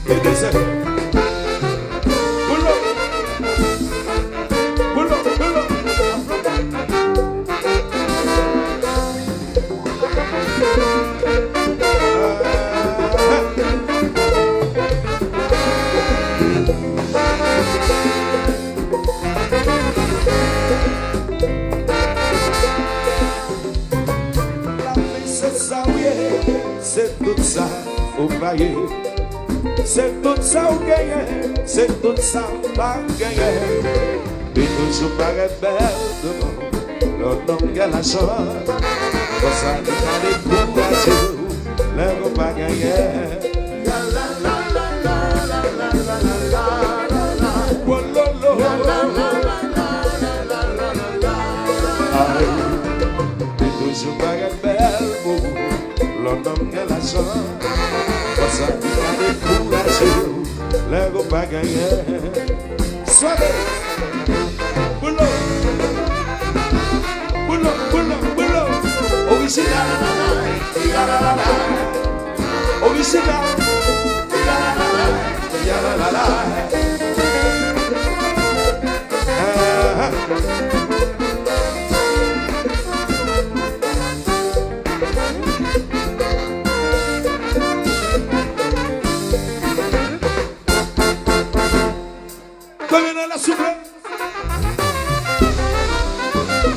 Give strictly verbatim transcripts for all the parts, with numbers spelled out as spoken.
Pull up. Pull up, pull up. Lavi se sa w ye, se tout sa ou pa ye. Se tout sa w genyen, se tout sa w pa genyen. Li toujou parèt bèl devan lè w nonm gen lajan. Konsa li ka dekouraje w lè w pa genyen. Wololo. Ay, li toujou parèt bèl pou ou lè w nonm gen lajan. Konsa li ka dekouraje w lè w pa genyen. Swave. Pull up. Pull up, pull up, pull up. Orijinal. Orijinal. Aha. Demen anlè, souple.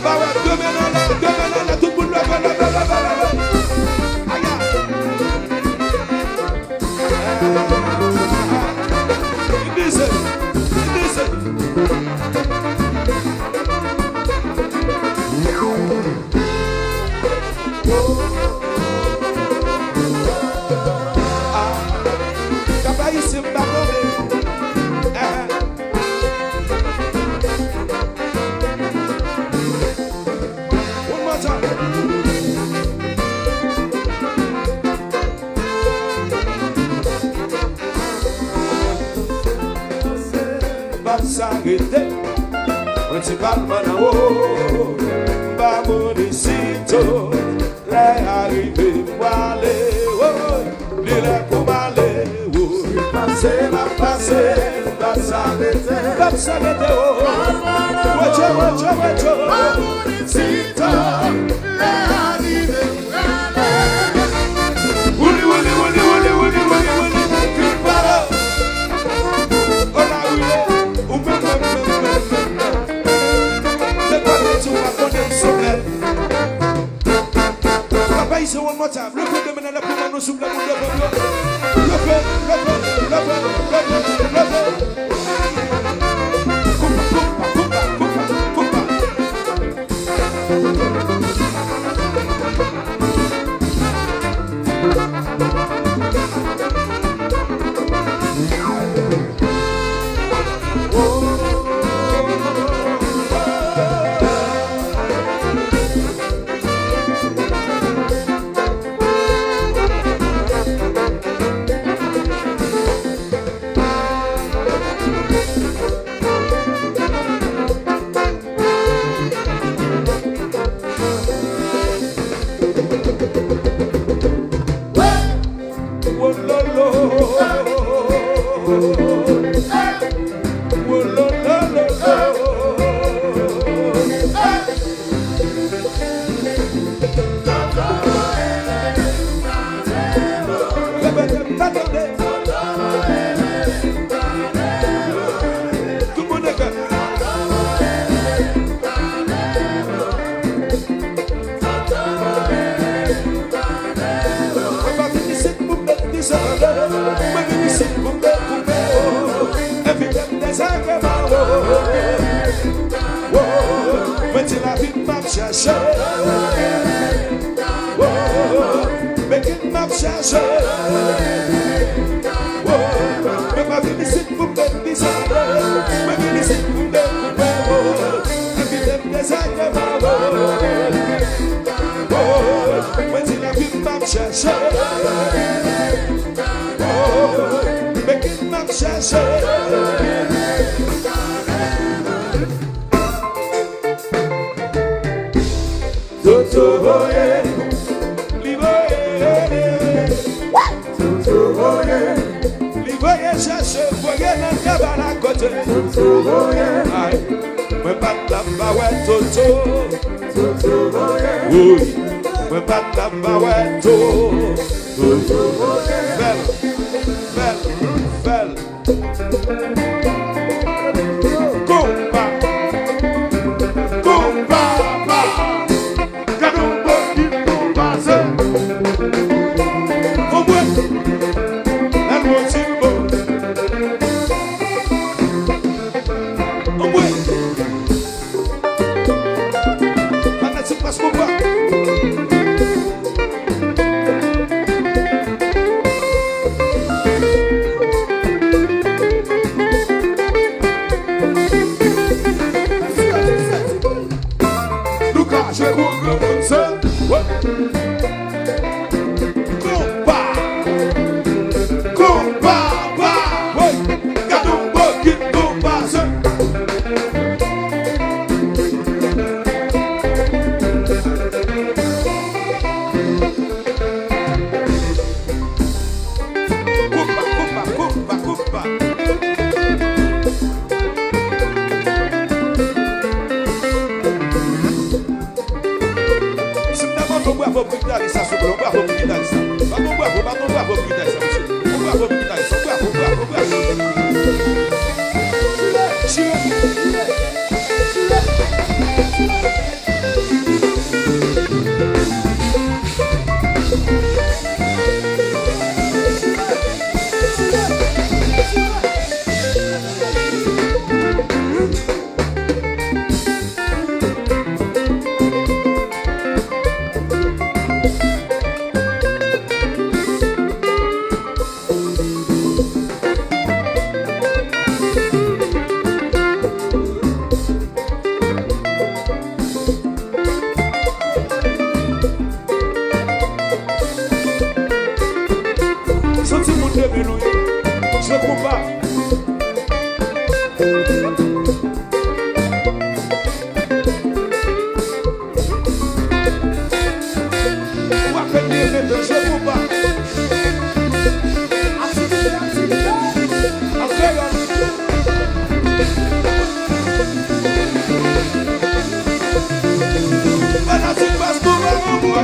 Ba wè, demen anlè, demen anlè, tout moun leve, leve, leve, leve. Aya. Divize, divize. Ah, Kap Ayisyen m pa tande. Eh. One more time. Pap sa rete, prensipalman nan wo, m pa moun isito. Lè a rive m pwale, woy, li lè pou m ale, woy. Pase m ap pase, m pap sa rete. M pap sa rete, woy. Wetcho, wetcho, wetcho. Pa moun isito, lè a rive m prale. Wouli, wouli, wouli, wouli, wouli, wouli, wouli. Vin pale. O la wouli, ou menm, menm, menm, menm, menm, menm. Depi w di w pa konnen m sou mèt. Papa, is one more time. Leve demen anlè pou mwen, nou souple moun leve yo. Leve, leve, leve, leve, leve. Koupa, koupa, koupa, koupa, koupa. Mwen pa vin isit pou m met dizòd, mwen vin isit pou m dekoupe w. Evite m dezagreman, oh. Oh, mwen di lavi m ap chache. Oh, men kit m ap chache. Oh, mwen pa vin isit pou m met dizòd, mwen vin isit pou m dekoupe w. Evite m dezagreman, oh. Oh, mwen di lavi m ap chache. Oh, men kit m ap chache. Toto voye, li voye. Toto voye, li voye. Ay, mwen pa t ap ba wè Toto. Woy, mwen pa t ap ba wè Toto. Fè l, fè l, fè l. Konpa, konpa, pa. Gade yon bòkit konpa se. Konprann? Lè nou ti bon. Anmwe! Fanatik pas konpa. Nou ka jwe kou granmoun se. Konpa! Konpa! Pa! Woy! Gade yon bòkit konpa se. Konpa, konpa, konpa, konpa. Si m ta mande yon bravo pou gitaris la, souple, yon bravo pou gitaris la. Bat yon bravo, bat yon bravo pou gitaris la, mesye. Yon bravo pou gitaris la, yon bravo, bravo, bravo. Chire, chire, chire, chire. Santi moun demen nou ye. Je konpa. Ou apèn leve, je konpa. Aktivite, aktivite. An kreyòl. Fanatik pas konpa, anmwe.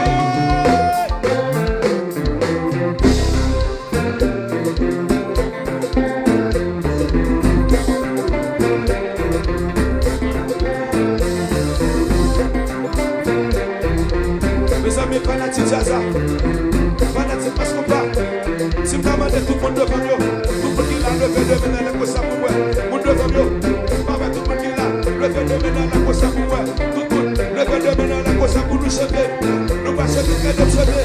Mezanmi, fanatik djaz la, fanatik pas konpa, si m ta mande tout moun devan m yo, tout moun ki la, leve de men nan lè konsa pou m wè. Moun devan m yo, m pa wè tout moun ki la, leve de men nan lè konsa pou m wè. Tout moun, leve de men nan lè konsa pou nou chante. Nou pa chante, ede m chante.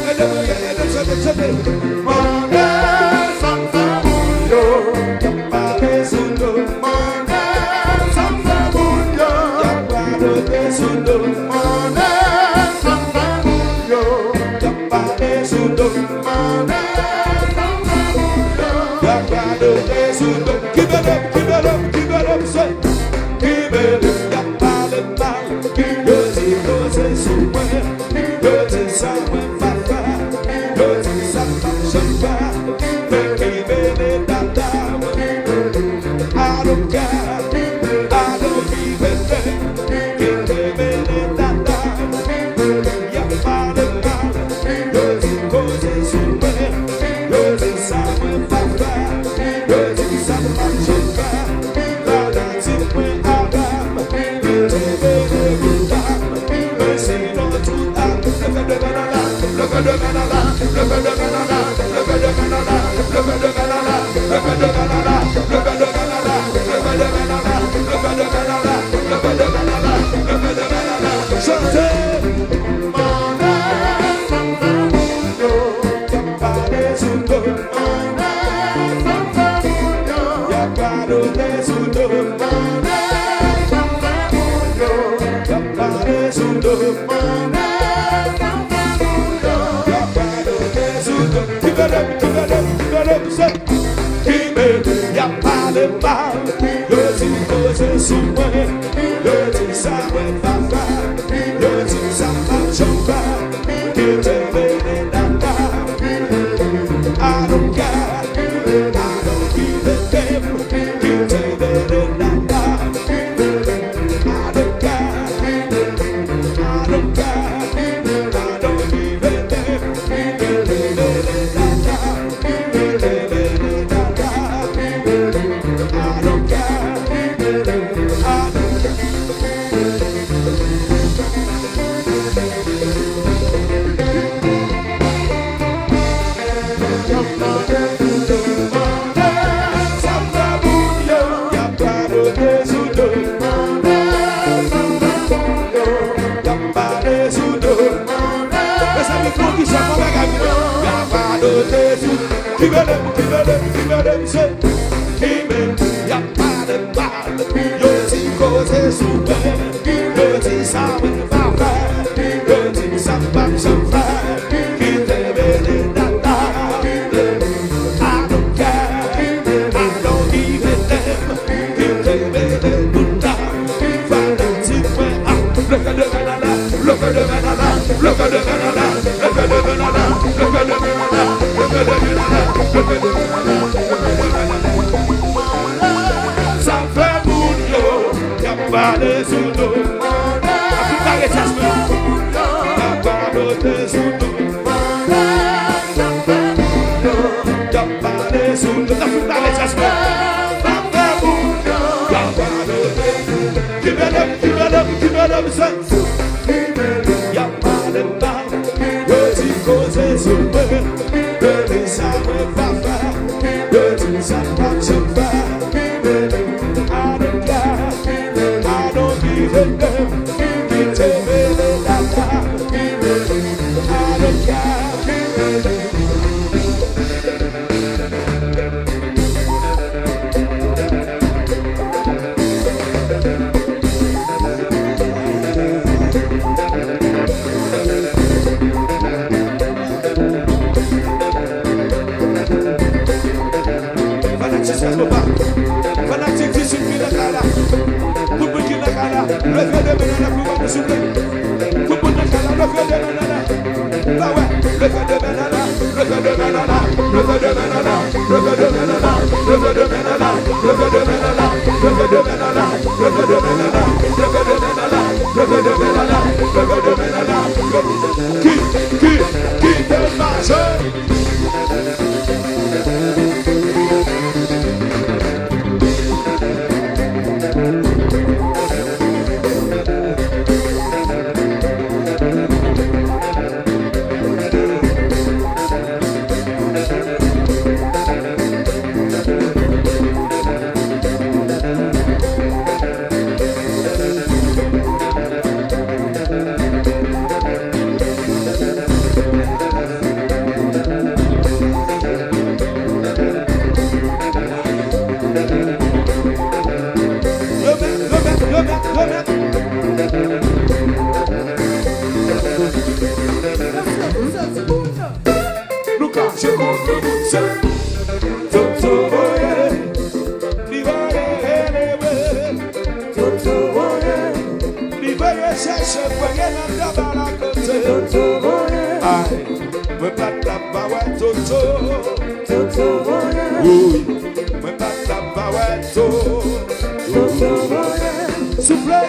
Ede m, ede m chante, chante. Mande sa m fè moun yo. Y ap pale sou do m. Mande sa m fè moun yo. Y ap radote sou do m. Mande sa m fè moun yo. Y ap pale sou do m. Mande sa m fè moun yo. Y ap radote sou do m. Ki bèl, ki bèl, ki bèl, se. Ki bèl, y ap pale mal. Yo di koze sou mwen. Yo di sa mwen pa fè. Yo di sa m p ap janm fè. Men ki bèl dada mwen. I don't care, I don't even care. Ki bèl dada mwen. Y ap pale mal. Yo di koze sou mwen. Yo di sa mwen pa fè. Yo di sa m p ap janm fè. Fanatik mwen avè m. Yo di bebe bouda m. Men sinon tout ap. Leve de men nan la. Leve de men nan la. Leve de men nan la. Leve de men nan la. Leve de men nan la. Leve de men nan la. Leve de men nan la. Leve de men nan la. Leve de men nan la. Leve de men nan la. Leve de men nan la. Chante. Mande sa m fè moun yo. Pale sou do. Mande sa m fè moun yo. Y ap radote sou do. Mande sa m fè moun yo. Y ap pale sou do. Mande sa m fè moun yo. Y ap radote sou do. Ki bèl, ki bèl, ki bèl, se. Ki bèl, y ap pale mal. Yo di koze sou mwen. Yo di sa mwen pa fè. Yo di sa m p ap janm fè. Ki te vene dada. I don't care. I don't give a damn. Ki te Mezanmi, fò ki sa, fò bagay vin. Y ap radote sou. Ki bele, ki bele, ki bele, se. Ki bele, y ap pale mal. Yo di koze sou mwen. Yo di sa mwen pa fè. Yo di sa m p ap janm fè. Kite mele dada. I don't care. I don't give a damn. Kite mele bouda. Fanatik mwen a. Le fè de banana. Le fè de banana. Le fè de banana. Le fè de banana. Le fè de banana. Le fè de banana. Le fè de banana. Sa fè moun yo y ap pale sou do. Ap pale sou do. Y ap pale sou do. Y ap pale sou do. N ap fout pale chèch mwen. N ap fè moun yo. Y ap pale. Ki bele, ki bele, ki bele, misye. Y ap pale mal. Yo di koze sou mwen. Yo di sa mwen pa fè. Yo di sa m p ap janm fè. I don't care. I don't give a damn. Kite mele dada. I don't care. Fanatik Jazz Moba. Fanatik Disid ki nan kay la. Tout moun ki nan kay la. Leve de men nan pou mwen, souple. Tout moun nan kay la. Leve de men nan. Ba wè. Leve de men nan. Leve de men nan. Leve de men nan. Leve de men nan. Leve de men nan. Leve de men nan. Leve de men nan. Leve de men nan. Leve de men nan. Leve de men nan. Leve de men nan. Leve de men nan. Leve de men nan. Ki, ki, ki te mache. Remèt, remèt, remèt, remèt. Louka, je kontre moun se Toto voye. Li voye rele mwen. Toto voye. Li voye chèche voye nan tabal akote. Toto voye. Ay, mwen pa t ap pa wè Toto. Toto voye. Wi, mwen pa t ap pa wè Toto. Toto voye. Souple.